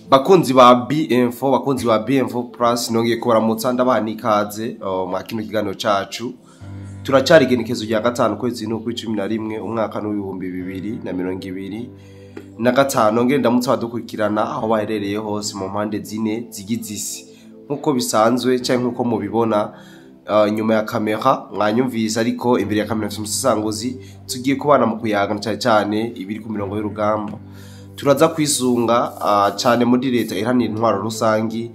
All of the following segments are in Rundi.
Bakunzi ba BM4, bakunzi ba BM4 Plus, nongeye kubaramutsa, ndabaha n'ikaze mwa kino kiganiro cacu. Turacari igenekezo rya 5 kwezi n'ukwi 11, umwaka n'2025. Nongere ndamutse abadukurikirana aho baherereye hose mu mpande zine zigize isi. Nk'uko bisanzwe canke nk'uko mubibona nyuma ya kamera mwanyumvise, ariko imbere ya kamera mfise umusesanguzi tugiye kubana mu kuyaga cane cane ibiri ku mirongo y'urugamba. Turaza kwisunga cane muri Leta Iharanira Intwaro Rusangi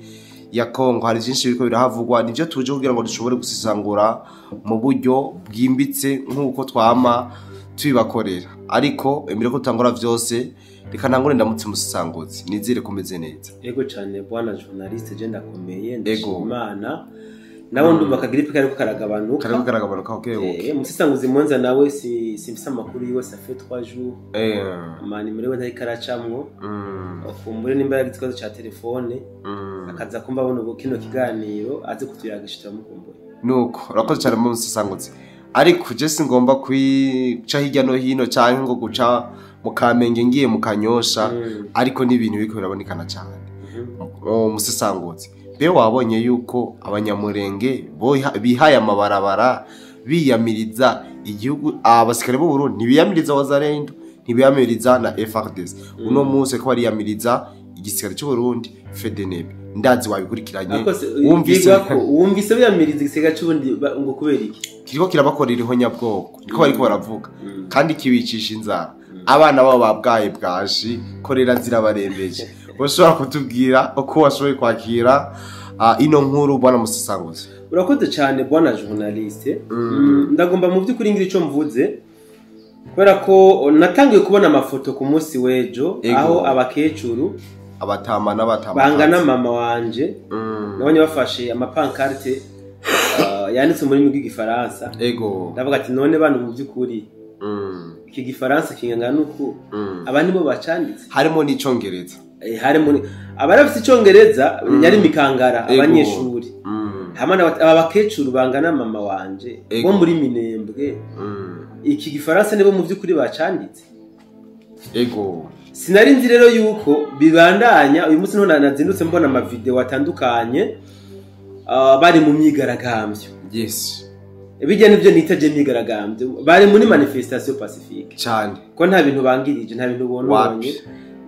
ya Kongo. Hari vyinshi biriko birahavugwa, nivyo tuje kugira ngo dushobore gusesangura mu buryo bwimbitse nk'uko twama tubibakorera. Ariko imbere ko tutangura vyose, reka ntangure ndamutse umusesanguzi. Nizere ko umeze neza. Ego cane, bwana journaliste, je ndakomeye, ndashima Imana. Nawe ndumva akagrippe kariko karagabanuka. Kariko karagabanuka, okay. Umusesanguzi Mwenza nawe si simfise amakuru yiwe, ça fait 3 jours amanimero yiwe ntariko aracamwo. Kumbure nimba yagize ikibazo ca telefone, akaza kumva abona ubu kino kiganiro, aze kutuyagisha, turamukumbuye. Nuko urakoze cyane mu musesanguzi, ariko je singomba kwica hirya no hino canke ngo guca mu Kamenge ngiye mu Kanyosha, ariko n'ibintu biriko birabonekana cyane. Umusesanguzi, mbe wabonye yuko Abanyamurenge bihaye amabarabara biyamiriza igihugu? Abasirikare b'u Burundi ntibiyamiriza Wazalendo, ntibiyamiriza na FARDC. Uno munsi ko bariyamiriza igisirikare cy'u Burundi, FDNB. Ndazi wabikurikiranye. Ariko se, wumvise bigwa ko wumvise biyamiriza igisiga c'ubundi ngo kubera iki? Kiriko kirabakorera ihonyabwoko, niko bariko baravuga, kandi kibicisha inzara, abana babo babwaye bwashi, korera zirabarembeje. Ushobora kutubwira uko washoboye kwakira ino nkuru, bwana musesanguzi? Urakoze cyane, bwana journaliste. Ndagomba mu by'ukuri ngira ico mvuze, kubera ko natangiye kubona amafoto ku munsi w'ejo, aho abakecuru abatama n'abatama bangana mama wanje nabonye bafashe amapancarte yanditse mu rurimi rw'Igifaransa. Ndavuga ati: "None bano mu by'ukuri iki Gifaransa kingana uku, aba nibo bacanditse?" Harimo n'icongereza. Harimo abari bafite Icongereza, yari mikangara, abanyeshuri hamwe aba bakecuru bangana mama wanje bo muri Minembwe, iki Gifaransa nibo mu by'ukuri bacanditse? Sinari nzi rero yuko bibandanya. Uyu munsi niho nazindutse mbona amavideo atandukanye, bari mu myigaragambyo. Bijya nibyo nita je myigaragambyo, bari muri manifestation pacifique, ko nta bintu bangirije, nta bintu bononye. Wapi.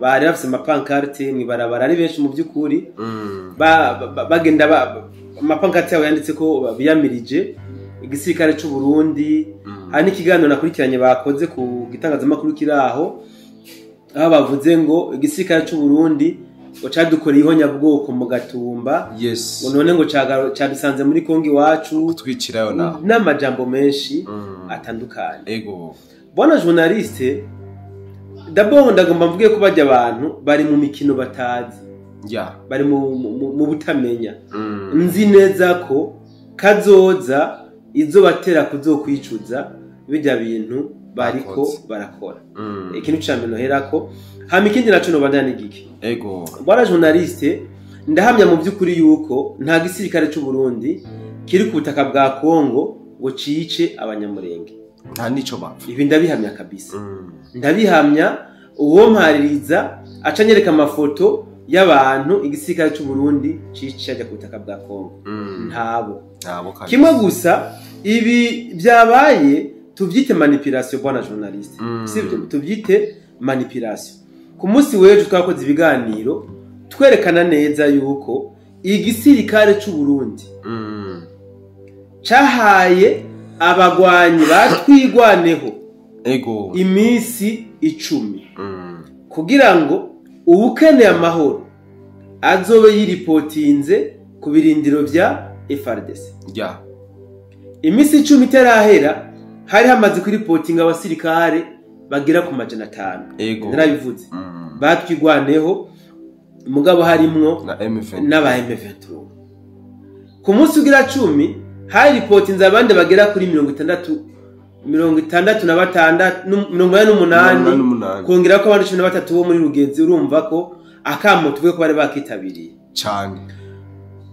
Bari bafise amapancarte mw'ibarabara ari benshi mu by'ukuri, bagenda amapancarte yabo yanditse ko biyamirije igisirikare c'u Burundi. Hari n'ikiganiro nakurikiranye bakoze ku gitangazamakuru kiri aho, aho bavuze ngo igisirikare c'u Burundi ngo cadukoreye ihonyabwoko mu Gatumba, ngo none ngo cadusanze muri Kongo iwacu, kutwicirayo naho, n'amajambo menshi atandukanye. Bwana journaliste, d'abord ndagomba mvuge ko bajya abantu bari mu mikino batazi, bari mu butamenya. Nzi neza ko kazoza izo batera kuzokwicuza bijya bintu bariko bakoze. barakora. Ikintu ca mbere noherako, hama ikindi naco nobandana n'igiki? Bwana journaliste, ndahamya mu by'ukuri yuko nta gisirikare c'u Burundi kiri ku butaka bwa Kongo ngo cice Abanyamurenge. Nta nico bapfa. Ibi ndabihamya kabisa. Ndabihamya, uwo mpaririza aca anyereka amafoto y'abantu igisirikare c'u Burundi cice ajya ku butaka bwa Kongo. Ntabo. Ntabo kabisa. Kimwe gusa, ibi byabaye tuvyite manipulation, bwana journaliste. Sibyo? Tuvyite manipulation. Ku munsi w'ejo twakoze ibiganiro twerekana neza yuko igisirikare c'u Burundi cahaye abagwanyi batwigwaneho iminsi 10 kugira ngo uwukeneye amahoro azobe yiripotinze ku birindiro vya FARDC. Iminsi 10 itarahera, hari hamaze kuripotinga abasirikare bagera ku 500. Narabivuze. Batwigwaneho, mugabo harimwo na M23. N'aba M23. Ku munsi ugira 10 hari ripotinze abandi bagera kuri 60, 66, 88, 88. Kongera ko abandi 13 bo muri Rugenzi. Urumva ko akamo tuvuge ko bari bakitabiriye. Cane.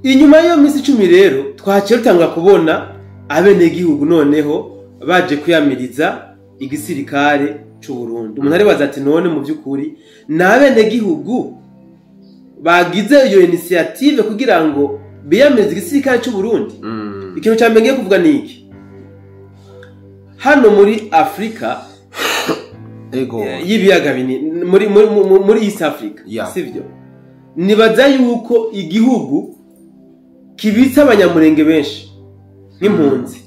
Inyuma y'iyo minsi 10 rero, twaciye dutangura kubona abenegihugu noneho baje kwiyamiriza igisirikare c'u Burundi. Umuntu aribaza ati: "None mu by'ukuri ni abenegihugu Bagize iyo initiative kugira ngo biyamirize igisirikare cy'u Burundi. Ikintu cya mbere ngiye kuvuga ni iki: hano muri Afurika y'ibiyaga binini, muri East Africa, sivyo? Nibaza yuko igihugu kibitse abanyamurenge benshi nk'impunzi,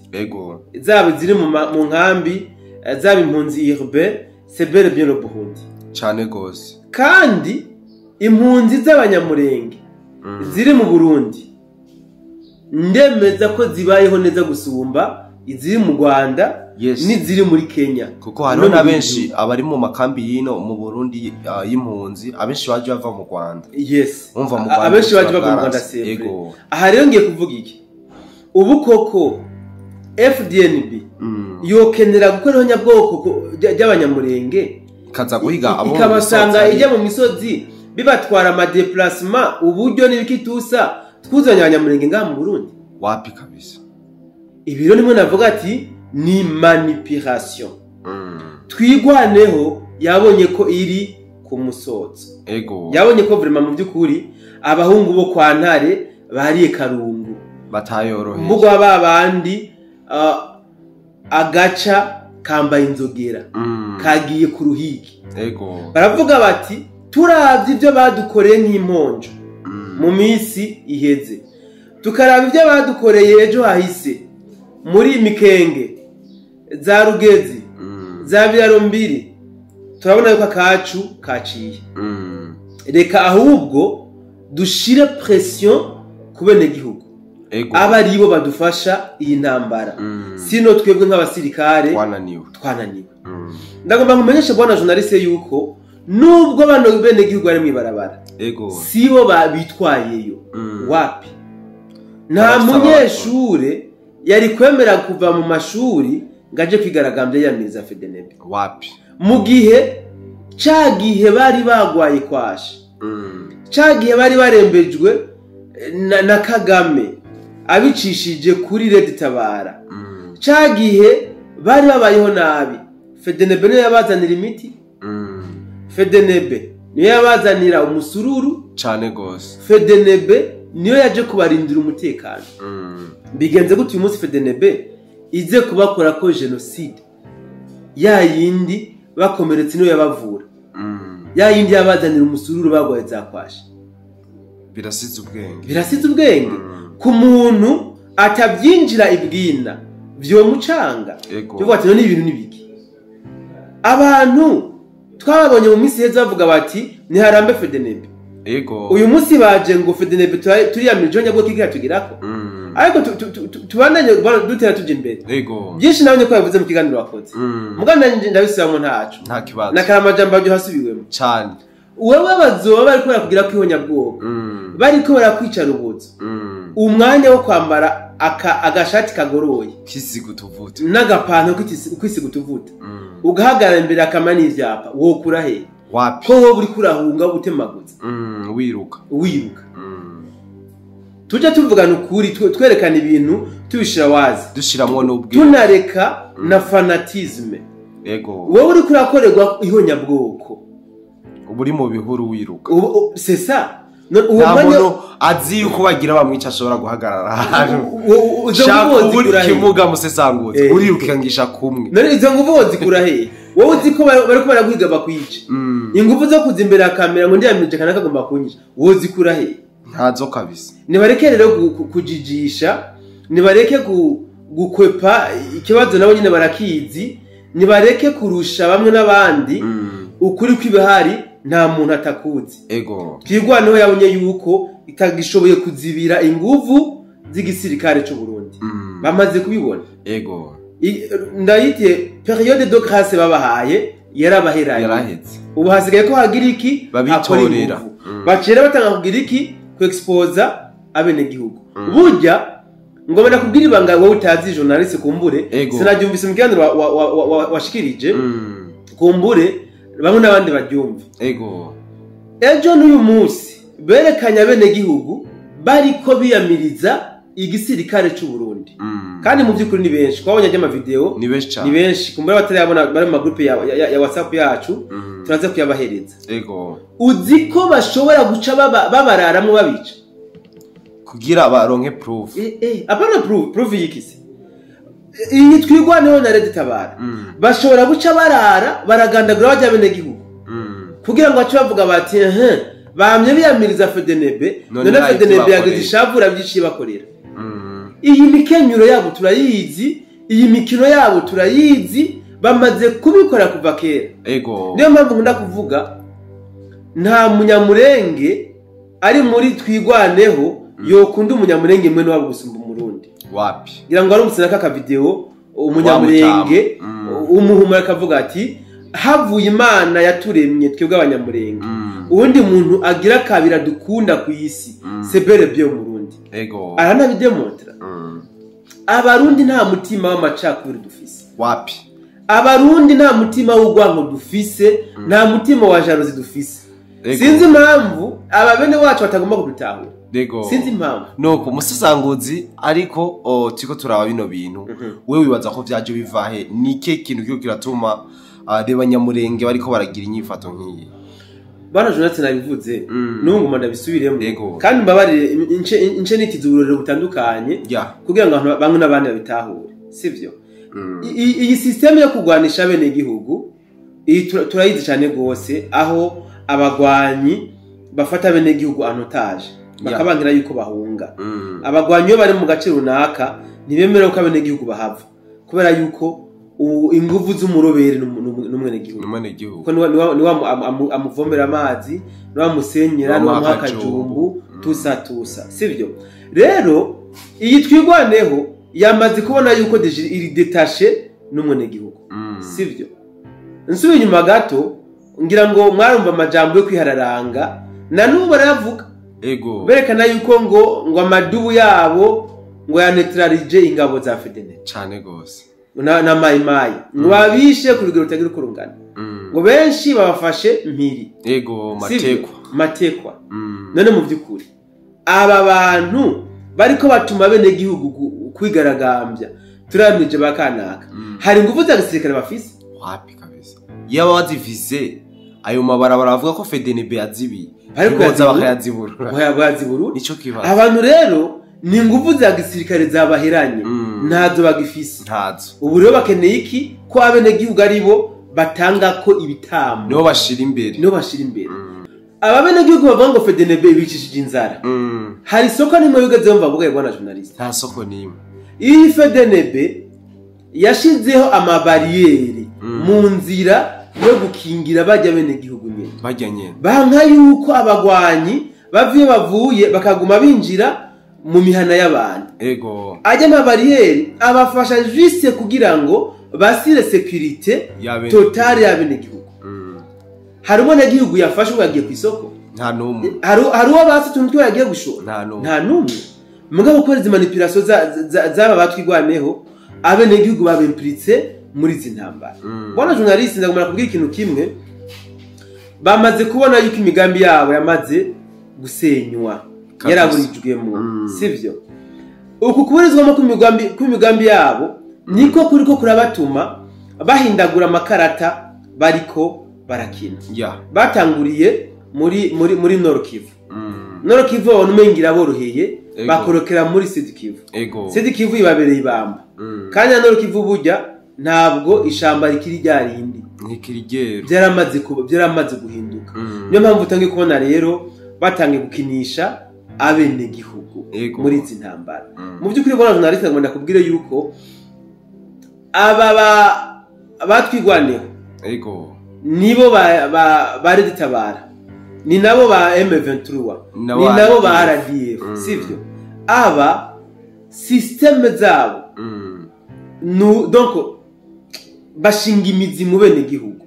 zaba ziri mu nkambi, zaba impunzi urbain, c'est bel et bien le Burundi. Cane gose. Kandi impunzi z'abanyamurenge ziri mu Burundi, ndemeza ko zibayeho neza gusumba iziri mu Rwanda n'iziri muri Kenya. Kuko hariho No na mu benshi gihugu. abari mu makambi y'ino mu Burundi, y'impunzi, abenshi baje bava mu Rwanda. Umva, mu Rwanda Abenshi baje bava mu Rwanda, bwaranse. c'est vrai. Aha rero ngiye kuvuga iki: ubu koko FDNB yokenera gukora ihonyabwoko ry'abanyamurenge, ikaza guhiga abo mu ikabasanga misozi? ijya mu misozi, bibatwara ama déplacements, uburyo n'ibikitusa, twuzanye abanyamurenge ngaha mu Burundi? Wapi kabisa. Ibiro nimwe navuga ati ni manipulation. Twigwaneho yabonye ko iri ku musozo. Yabonye ko vraiment, mu by'ukuri, abahungu bo kwa Ntare bariye karungu. Batayoroheje. Mbugwa ba bandi, agaca kambaye inzogera, kagiye ku ruhigi. Baravuga bati turavye ibyo badukoreye nk'imponjo mu minsi iheze, tukaraba ibyo badukoreye ejo hahise muri Mikenge, za Rugezi, za Biraro mbiri, turabona yuko akacu kaciye. Reka ahubwo dushire pression ku benegihugu, aba aribo badufasha iyi ntambara, sino twebwe nk'abasirikare twananiwe. Twananiwe. Ndagomba nkumenyeshe, bwana journaliste, yuko nubwo bano benegihugu bari mw'ibarabara, sibo babitwayeyo. Wapi, nta Barafise. munyeshure yari kwemera kuva mu mashuri ngo aje kwigaragambya yiyamiriza FDNB, Wapi. mu gihe ca gihe bari bagwaye kwashi, ca gihe bari barembejwe na Kagame abicishije kuri Red Tabara, ca gihe bari babayeho nabi, FDNB niyo yabazanira imiti, FDNB niyo yabazanira umusururu, Cane gose. FDNB niyo yaje kubarindira umutekano. Bigenze gute uyu munsi FDNB ize kubakora ko jenoside ya yindi bakomeretse niyo yabavura, ya yindi yabazanira umusururu bagwaye za kwashi? Birasize ubwenge. Birasize ubwenge. Ku muntu atabyinjira ibwina, vyomucanga. Tuvuga ati none ibintu nibiki? Abantu twababonye mu minsi iheze bavuga bati niharambe FDNB. Uyu munsi baje ngo FDNB turiyamirije nyabwo kigira tugirako. Ariko tubandanye dutera tuja imbere. Byinshi nabonye ko yavuze mu kiganiro wakoze, mugabo nanje ndabisubiramo, ntaco. Nta kibazo. Nakaramajambo aryo hasubiwemo. Cane. Wewe bazoba bariko barakubwira ko ihonyabwoko, bariko barakwica rubozo, umwanya wo kwambara agashati kagoroye, Kisiga utuvuta, n'agapantaro kwisiga utuvuta, ugahagarara imbere akama n'ivyapa, wokura he? Wapi. Ko wowe uriko urahunga utemaguza, Wiruka. wiruka. Tujye tuvugana ukuri, twerekana ibintu tubishira wazi, Dushiramwo n'ubwenge, tunareka na fanatisme. Wowe uriko urakorerwa ihonyabwoko, uba uri mu bihuru wiruka. C'est ça. Uwo Nta mwanya muntu azi yuko bagira bamwica ashobora guhagarara ahantu. Izo Shaka nguvu uba uri wozikura he? kimuga musesanguzi, urirukangisha kumwe. None izo nguvu wozikura he, wowe uzi ko bariko baraguhiga bakwica? Inguvu zo kuza imbere ya kamera ngo ndiyamirije kanaka agomba kunyica, wozikura he? Ntazo kabisa. Nibareke rero kujijisha, nibareke gukwepa ikibazo, nabo nyine barakizi. Nibareke kurusha bamwe n'abandi. Ukuri kw'ibihari nta muntu atakuzi. Twigwaneho yabonye yuko itagishoboye kuzibira inguvu z'igisirikare c'u Burundi. Bamaze kubibona. Ndayitiye période de grâce babahaye yarabaheranye. Yarahetse. Ubu hasigaye ko hagira iki? Babitorera. Akora inguvu. Bacira batanga kugira iki? Ku exposa abenegihugu. Burya ngoma ndakubwira ibanga wowe utazi, journaliste, kumbure. Sinaryumvise mu kiganiro washikirije. Kumbure bamwe n'abandi baryumva. Ejo n'uyu munsi berekanye abenegihugu bariko biyamiriza. Igisirikare c'u Burundi, kandi mu by'ukuri ni benshi, twabonye ajya amavideo. Ni benshi Ni cyane. benshi, kumbura batarayabona bari mu magroupe ya WhatsApp yacu, turaza kuyabahereza. Uzi ko bashobora guca babararamwo babica Kugira baronke proof. Apana proof, proof yikise iyi Twirwaneho na Red Tabara. Bashobora guca barara baragandagura bajya bene gihugu kugira ngo bace bavuga bati: "Ehe, bamye biyamiriza FDNB." None None nta FDNB yagize bakoreye. ishavu rabyiciye bakorera. Iyi mikenyuro yabo turayizi, iyi mikino yabo turayizi, bamaze kubikora kuva kera. Niyo mpamvu nkunda kuvuga, nta Munyamurenge ari muri Twirwaneho yokunda Umunyamurenge mwene wabo gusumba Umurundi. Wapi. Ngira ngo wari umusina k'akavideo Umunyamurenge umuhumura akavuga ati: "Havuye Imana yaturemye twebwe Abanyamurenge, uwundi muntu agira kabira dukunda ku isi sebere byo Murundi." Aranabidemontra. Abarundi nta mutima w'amacakubiri dufise. Wapi. Abarundi nta mutima w'urwango dufise, nta mutima wa jalousie dufise. Sinzi impamvu aba bene wacu batagomba kudutahura. Sinzi impamvu. Nuko umusasanguzi, ariko turiko turaba bino bintu, we wibaza ko vyaje bivahe? Nike kintu kiriko kiratuma reba Nyamurenge bariko baragira inyifato nk'iyi? Bana Jonathan, nabivuze, n'ubu ngoma ndabisubiremo. Kandi mbabarire ince nitize uburorero butandukanye kugira ngo abantu bamwe n'abandi babitahure, sivyo? Iyi système yo kurwanisha bene igihugu iyi turayizi cyane rwose, aho abagwanyi bafata bene igihugu en otage, bakabangira yuko bahunga. Abagwanyi iyo bari mu gace runaka ntibemerewe ko abenegihugu bahava, kubera yuko inguvu z'umurobere n'umwenegihugu. N'umwenegihugu. Kuko niwe amuvomera amazi, niwe amusenyera, niwe amuha akajumbu, tusa tusa, sivyo? Rero iyi Twirwaneho yamaze kubona yuko déjà iri détaché n'umwenegihugu, sivyo? Nsubiye inyuma gato, ngira ngo mwarumva amajambo yo kwihararanga, na n'ubu barayavuga, berekana yuko ngo amadubu yabo ngo yanetralije ingabo za FDN. Cane gose. Na Mayimayi, ngo babishe ku rugero rutagira uko rungana, ngo benshi babafashe mpiri. Sivyo? Matekwa. Matekwa. None mu by'ukuri aba bantu bariko batuma bene gihugu kwigaragambya, turamije bakanaka, hari ingufu za gisirikare bafise? Wapi kabisa. Yaba bazifise, ayo mabarabara bavuga ko FDNB yazibiye, Ariko boza yazibura. bakayaziburura. Baziburura. Nico kibazo. Abantu rero ni ingufu za gisirikare zabaheranye, ntazo bagifise. Ntazo. Ubu rero bakeneye iki? Ko abenegihugu ari bo batanga ko ibitambo. Nibo bashira imbere. Nibo bashira imbere. Aba benegihugu bavuga ngo FDNB bicishije inzara, hari isoko nimwe wigeze wumva bavuga, bwana journaliste? Nta soko n'imwe. Iyi FDNB yashizeho amabariyeri mu nzira yo gukingira bajya benegihugu nyene. Barya nyene. Banka yuko abagwanyi bava iyo bavuye bakaguma binjira mu mihana y'abantu. Ajya amabariyeri abafasha juste kugira ngo basire sécurité Y'abenegihugu. totale y'abenegihugu. Hari umwenegihugu yafashwe yagiye ku isoko? Nta n'umwe. Hari uwo basi utuntu twe yagiye gushora? Nta n'umwe. Nta n'umwe. Mugabo kubera izi manipulation z'aba batwigwaneho, abenegihugu babimpliqué muri izi ntambara. Bwana journaliste, ndagomba kubwira ikintu kimwe: bamaze kubona yuko imigambi yabo yamaze gusenywa, yaraburijwemo, sivyo? Uku kuburizwamo kw'imigambi yabo niko kuriko kurabatuma bahindagura amakarata bariko barakina. Batanguriye muri Nord Kivu. Nord Kivu babona umenga iraboroheye, bakorokera muri Sud Kivu. Sud Kivu ibabereye ibamba. Kandi na Nord Kivu burya ntabwo ishamba rikiri rya rindi. Ntikirigero. Byaramaze guhinduka. Niyo mpamvu utangiye kubona rero batangiye gukinisha abenegihugu muri izi ntambara. Mu by'ukuri, bwana journaliste, ngomba ndakubwire yuko aba batwigwaneho nibo ba Red Tabara, ni nabo ba M23, Nabo ni nabo ba RDF. RDF, sivyo? Aba système zabo donc bashinga imizi mu bene gihugu,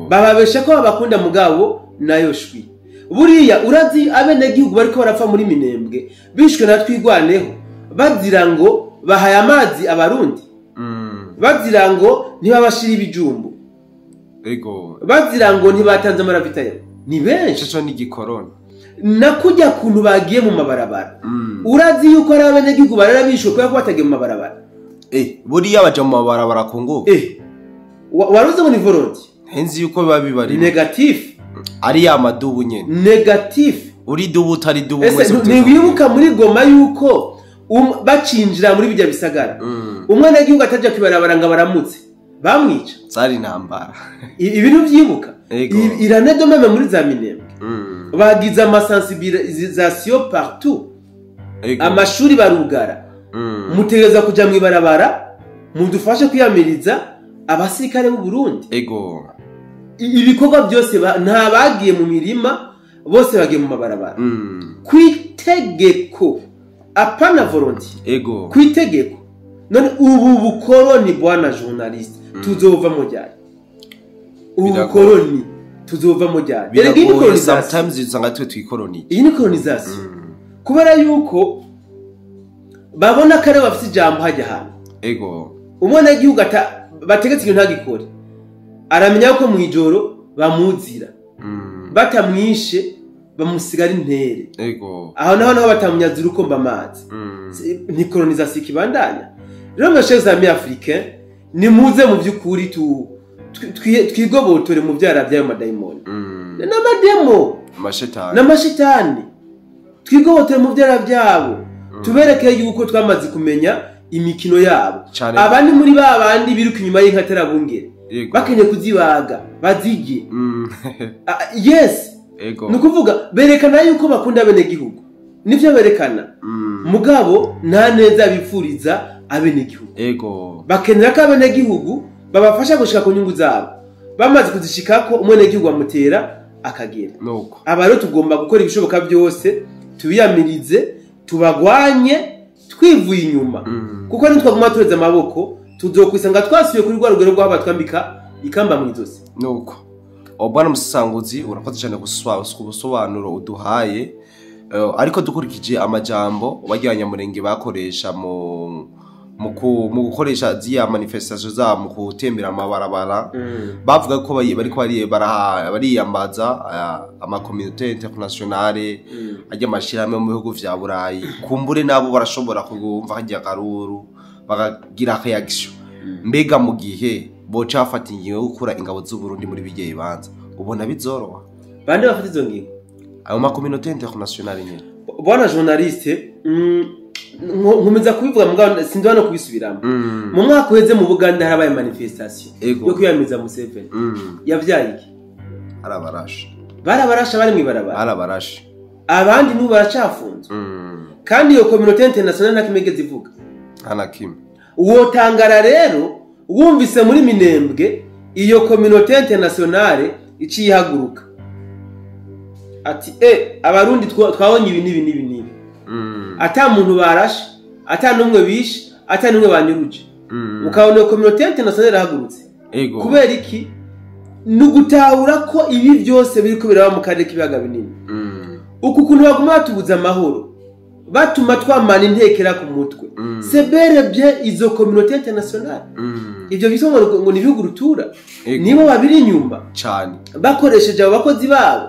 bababesha ko babakunda, mugabo nayo shwi. Buriya urazi abenegihugu bariko barapfa muri Minembwe bishwe na Twigwaneho, bazira ngo bahaye amazi Abarundi, bazira ngo ntibabashira ibijumbu, bazira ngo ntibatanze amaravitaillement, ni benshi. Ico ni igikorona. Nakujya kuntu bagiye mu mabarabara, urazi yuko ari abanyagihugu bararabishwe kubera ko batagiye mu mabarabara. Buriya baja mu mabarabara ku ngufu. Waruzi ngo ni volontiers? Henzi yuko biba bibari négatif. Ari ya madubu nyene. Négatif. Uri dubu utari dubu. Ese ntiwibuka muri Goma yuko bacinjira muri bijya bisagara, umwana w'igihugu atajya kwibarabara ngo baramutse bamwica? Zari intambara. Ibintu vyibuka irane de même muri za Minembwe, bagize amasensibilisation partout, amashuri barugara, mutegereza kuja mw'ibarabara mudufashe kwiyamiriza abasirikare b'u Burundi. Ibikorwa byose, nta bagiye mu mirima, bose bagiye mu mabarabara kw'itegeko, apana volontiers, kw'itegeko. None ubu bukoroni, bwana journaliste, tuzova mu ryari? Ubu bukoroni tuzova mu ryari? Erega iyi ni Biragoye. colonisation. Sometimes usanga twe twikoroniye. Iyi ni colonisation, kubera yuko babona ko aribo bafite ijambo hajya ahantu. Umwenegihugu bategetse ikintu ntagikore, aramenya ko mu ijoro bamuzira, batamwishe bamusigara intere. Aho naho batamunyazira ukomba amazi. Ni colonisation ikibandanya. Rero mes chers amis africains, nimuze mu by'ukuri twigobotore mu byara by'ayo madayimoni n'amademo amashetani. N'amashitani. Twigobotore mu byara byabo, tubereke yuko twamaze kumenya imikino yabo. Cane. Abandi muri ba bandi biruka inyuma y'inkaterabungere, bakeneye kuzibaga bazirye. Ah, yes. Ni ukuvuga berekana yuko bakunda abenegihugu, nivyo berekana, mugabo nta neza bifuriza abenegihugu. Bakenera ko abenegihugu babafasha gushika ku nyungu zabo, bamaze kuzishikako umwenegihugu amutera akagera. Nuko Aba rero tugomba gukora ibishoboka byose tubiyamirize, tubagwanye twivuye inyuma, kuko nitwaguma tureze amaboko tuzokwisanga twasubiye kuri rwa rugero rw'aho batwambika ikamba mu izosi. Nuko bwana musasanguzi, urakoze cyane ku busobanuro uduhaye. Ariko dukurikije amajambo barya Abanyamurenge bakoresha mu gukoresha ziya manifestation zabo, mu gutembera amabarabara, bavuga ko bariko bariyambaza amacommunauté internationale, ajya amashirahamwe mu bihugu vya Burayi, kumbure nabo barashobora kumva hajya karuru bakagira reaction. Mbega mu gihe boca bafata ingingo yo gukura ingabo z'u Burundi muri bijye bibanza, ubona bizoroha? Bande bafata izo ngingo? Ayo macommunauté internationale nyene. Bwana journaliste, nkomeza kubivuga mugabo sindi hano kubisubiramo. Mu mwaka uheze mu Buganda harabaye manifestation yo kwiyamiriza Museveni. Yavyaye iki? Arabarashe. Barabarashe bari mw'ibarabara. Arabarashe. Abandi n'ubu baracafunzwe, kandi iyo communauté internationale nta kimwe igeze ivuga. Nta na kimwe. Wotangara rero wumvise muri Minembwe iyo communauté internationale iciye ihaguruka ati: "E, Abarundi, twabonye ibi n'ibi n'ibi n'ibi." Ata muntu barashe, ata n'umwe bishe, ata n'umwe banyuruje, ukabona iyo communauté internationale irahagurutse. Kubera iki? Ni ugutahura ko ibi byose biriko biraba mu karere k'ibiyaga binini, uku kuntu baguma batubuza amahoro, batuma twamana intekera ku mutwe. C'est bel et bien izo communauté internationale, ivyo bitwa ngo ni ibihugu rutura, nibo babiri inyuma Cane. bakoresheje abo bakozi babo.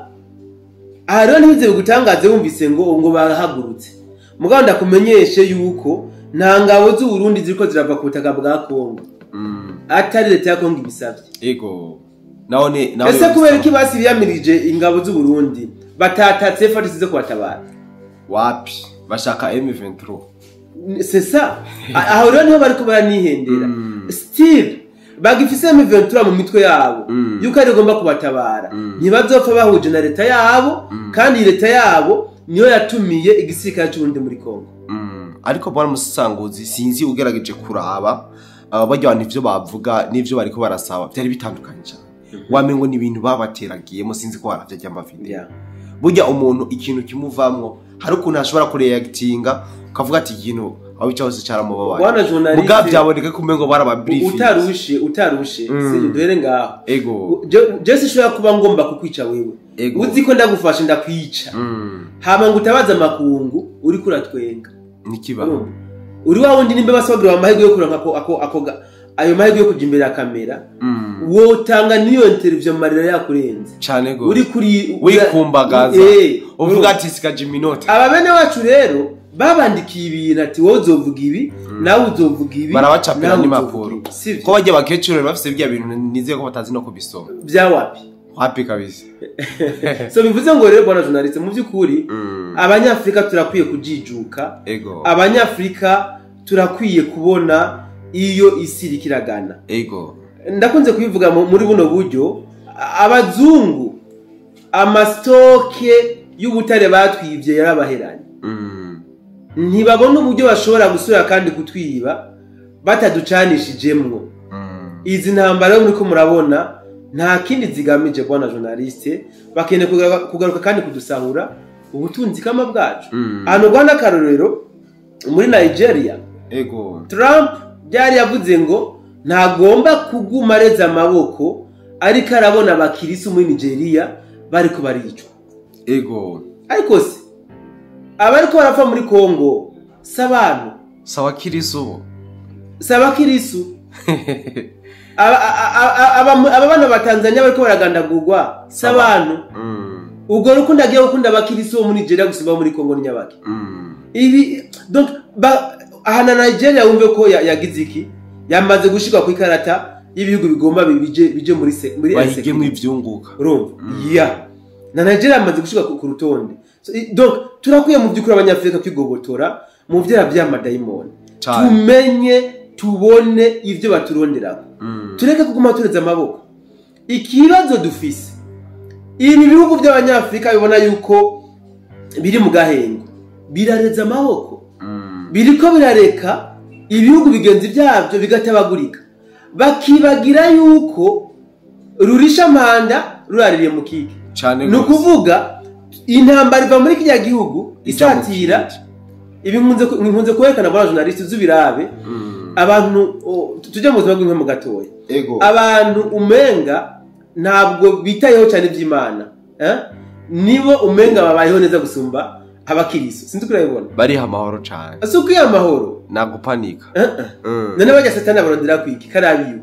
Aha rero ntibize bigutangaze wumvise ngo barahagurutse. Mugabo ndakumenyeshe yuko nta ngabo z'u Burundi ziriko zirava ku butaka bwa Kongo atari leta ya Kongo ibisavye. Ego, naone Ese kubera iki basi biyamirije ingabo z'u Burundi batatatse FARDC zo kubatabara? Wapi, bashaka M23. C'est ça. Aho rero niho bariko baranihendera. Still bagifise M23 mu mitwe yabo, yuko ari igomba kubatabara. Ntibazopfa bahuje na leta yabo, kandi leta yabo niyo yatumiye igisirikare c'Uburundi muri Kongo. Ariko bwana musasanguzi, sinzi, ugerageje kuraba barya bantu ivyo bavuga n'ivyo bariko barasaba vyari bitandukanye cyane, wamengo ni ibintu babateragiyemo. Sinzi ko waravye amavideo. Burya umuntu ikintu kimuvamwo, hari ukuntu ashobora kureactinga ukavuga ati ikintu aho bica hose caramubabaye. Bwana journaliste, Mugabo byaboneka ko umengo barababriefing. Utarushe, sivyo? Duhere ngaho. Je sinshobora kuba ngomba kukwica wewe, uzi ko ndagufashe ndakwica, hama ngo utabaze amakungu uriko uratwenga. Nikiba. Urumva? Uri wa wundi nimba basobagira amahirwe yo kuronka ako ako ako ga- Ayo mahirwe yo kuja imbere ya kamera, wotanga niyo interview amarira yakurenze. Cane gose. Uri kuri Wikumbagaza, uvuga ati sigaje iminota. Aba bene wacu rero babandikiye ibintu ati wowe uzovuga ibi, nawe uzovuga ibi, barabacapira nawe n'impapuro. uzovuga ibi. Sivyo? Ko bajya bakecuru bafise bya bintu, nizeye ko batazi no kubisoma. Bya wapi? Wapi kabisa. So bivuze ngo rero, bwana journaliste, mu by'ukuri Abanyafurika turakwiye kujijuka. Abanyafurika turakwiye kubona iyo isi iriko iragana. Ndakunze kubivuga muri buno buryo: abazungu ama stock y'ubutare batwibye yarabaheranye. Ntibabona uburyo bashobora gusubira kandi kutwiba bataducanishijemwo. Izi ntambara yo muriko murabona nta kindi zigamije, bwana journaliste, bakeneye kugaruka kandi kudusahura ubutunzi kama bwacu. Ahantu rwanda, akarorero muri Nigeria, Trump byari yavuze ngo ntagomba kuguma areze amaboko ariko arabona abakirisu muri Nigeria bariko baricwa. Ariko se abariko barapfa muri Congo si abantu? Sawa, kirisu bo. Si abakirisu? Aba bana ba Tanzania bariko baragandagurwa si abantu? Ubwo rukundo agiye gukunda abakirisu bo muri Nigeria gusumba abo muri Congo ni nyabaki? Ibi donc aha na Nigeria wumve ko yagize iki, yamaze gushirwa ku ikarata y'ibihugu bigomba bije muri bahigemwo ivyunguka. Urumva ya na Nigeria yamaze gushirwa ku rutonde. So, donc turakwiye mu by'ukuri Abanyafurika kwigobotora mu vyara vy'amadayimoni. Tumenye, tubone ivyo baturonderako. Tureke kuguma tureze amaboko. Ikibazo dufise, ibi bihugu by'Abanyafurika bibona yuko biri mu gahengo birareza amaboko. Biriko birareka ibihugu bigenzi byabyo bigatabagurika, bakibagira yuko rurisha mpanda ruraririye mu kike. Cane Ni gose. ukuvuga intambara iva muri kiriya gihugu Ija mu isatira kindi. Ibi nkunze kwerekana, bwana journaliste, uzubirabe. Abantu tujya mu buzima bw'inka mu gatoya. Abantu umenga ntabwo bitayeho cyane iby'Imana, eh? Nibo umenga babayeho neza gusumba abakiriso. Sinzi ko urabibona. Bariha amahoro cane. Si ukwiye amahoro. Nagupanika. Eh, eh. None bajya Satani abarondera kwiki karabiwe?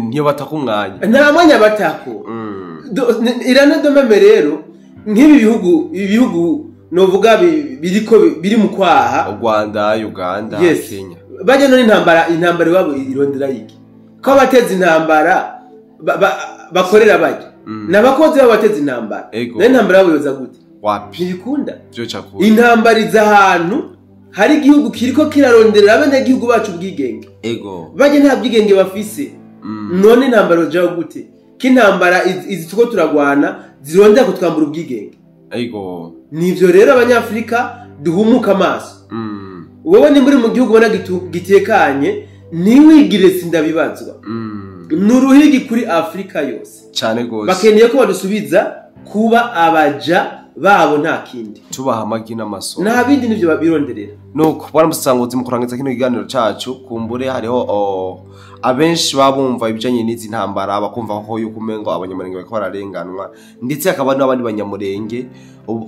Niyo bataka umwanya. Nta mwanya batako. Irane domeme rero nk'ibi bihugu, ibi bihugu novuga biriko biri mu kwaha. U Rwanda, Uganda, Kenya. Bajya none intambara iwabo irondera iki, ko abateza intambara bakorera bajya? N'abakozi babo bateza intambara. Nayo intambara yabo yoza gute? Wapi. Ntibikunda. Vyoca kure. Intambara iza ahantu hari igihugu kiriko kiraronderera abenegihugu bacu ubwigenge. Bajya nta bwigenge bafise. None intambara yojaho gute, ko intambara izi tuko turagwana zirondera kutwambura ubwigenge? Nivyo rero, Abanyafurika duhumuka amaso. Wowe nimba uri mu gihugu ubona gitekanye, ntiwigire sindabibazwa. Ni uruhigi kuri Afurika yose. Cane gose. Bakeneye ko badusubiza kuba abaja babo, nta kindi. Tubaha amagi n'amaso. Nta bindi, nivyo babironderera. Nuko bwana musanguzi, mu kurangiza kino kiganiro cacu, kumbure hariho abenshi baba bumva ibijanye n'izi ntambara bakumva ko yuko umengo Abanyamurenge bariko bararenganwa, ndetse hakaba n'abandi Banyamurenge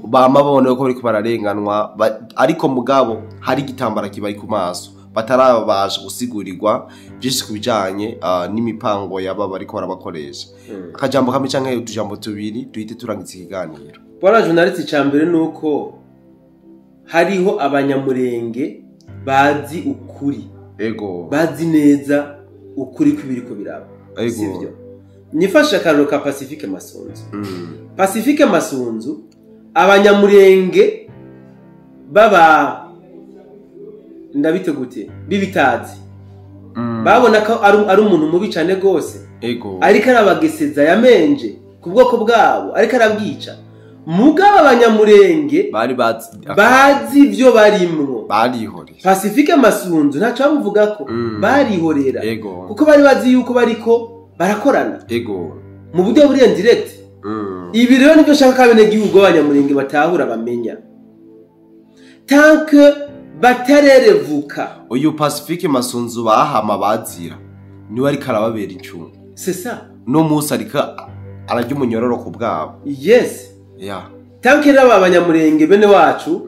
bama babona yuko bariko bararenganwa, ariko mugabo hari igitambara kibari ku maso, batarabasha gusigurirwa byinshi ku bijanye n'imipango yaba bariko barabakoresha. Akajambo kamwe canke utujambo tubiri duhite turangiza ikiganiro. Bwana journaliste, icya mbere ni uko hariho Abanyamurenge bazi ukuri. Bazi neza ukuri kw'ibiriko biraba. Sivyo? Nifashe akarorero ka Pacifique Masunzu. Pacifique Masunzu, Abanyamurenge baba ndabite gute bibitazi babona ko ari umuntu mubi cyane rwose. Ariko arabageseza yamenje ku bwoko bwabo, ariko arabwica. Mugabo Abanyamurenge bari bazi bazi ibyo barimwo. Barihoreye. Pacifique Masunzu ntaco bamuvuga ko. Barihorera. Kuko bari bazi yuko bariko barakorana mu buryo buri indirect. Ibi rero nibyo nshaka ko abenegihugu b'Abanyamurenge batahura, bamenya tant que batarerevuka. Uyu Pacifique Masunzu bahama bazira niwe ariko arababera incungu. C'est ça. No munsi ariko ararya umunyororo ku bwabo. Tant que rero aba Banyamurenge bene wacu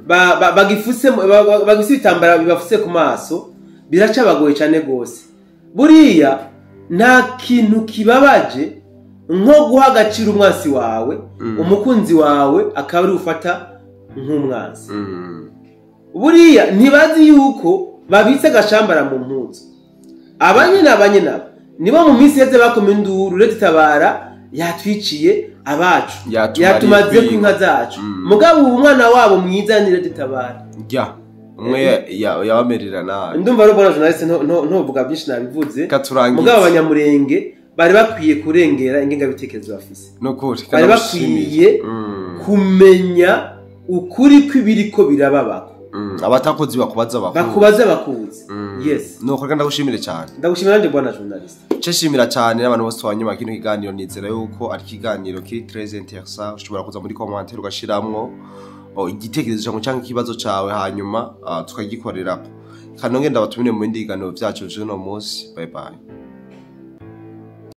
bagifuse ibitambara bibafuse ku maso. Biracabagoye cyane gose. Buriya nta kintu kibabaje nko guha agaciro umwansi wawe, umukunzi wawe akaba ari ufata nk'umwansi. Buriya ntibazi yuko babitse agashambara mu mpuzu. Abanyene aba nibo mu minsi iheze bakoma induru, Leta itabara yatwiciye abacu, Yatumariye yatumaze kwiba. ku inka zacu. Mugabo ubu umwana wabo mwiza ni Leta itabara. Ya umwe yabamerera nabi. Ndumva ari ubona journaliste, ntovuga byinshi, nabivuze. Reka turangize. Mugabo abanyamurenge bari bakwiye kurengera ingengabitekerezo bafise. Nukuri. Bari bakwiye kumenya ukuri kw'ibiriko birababako. Abatakozi bakubaza bakuzi. Bakubaza bakuzi, yes. Nuko reka ndagushimire cyane. Ndagushimira nanjye, bwana journaliste. Nshimira cyane n'abantu bose twanyuma kino kiganiro. Nizera yuko ari ikiganiro kiri très intéressant. Ushobora kuza muri commentaire ugashiramwo igitekerezo cyawe cyangwa ikibazo cyawe, hanyuma tukagikorerako. Kanonge ndabatumire mu bindi biganiro byacu vy'uno munsi. Bye bye.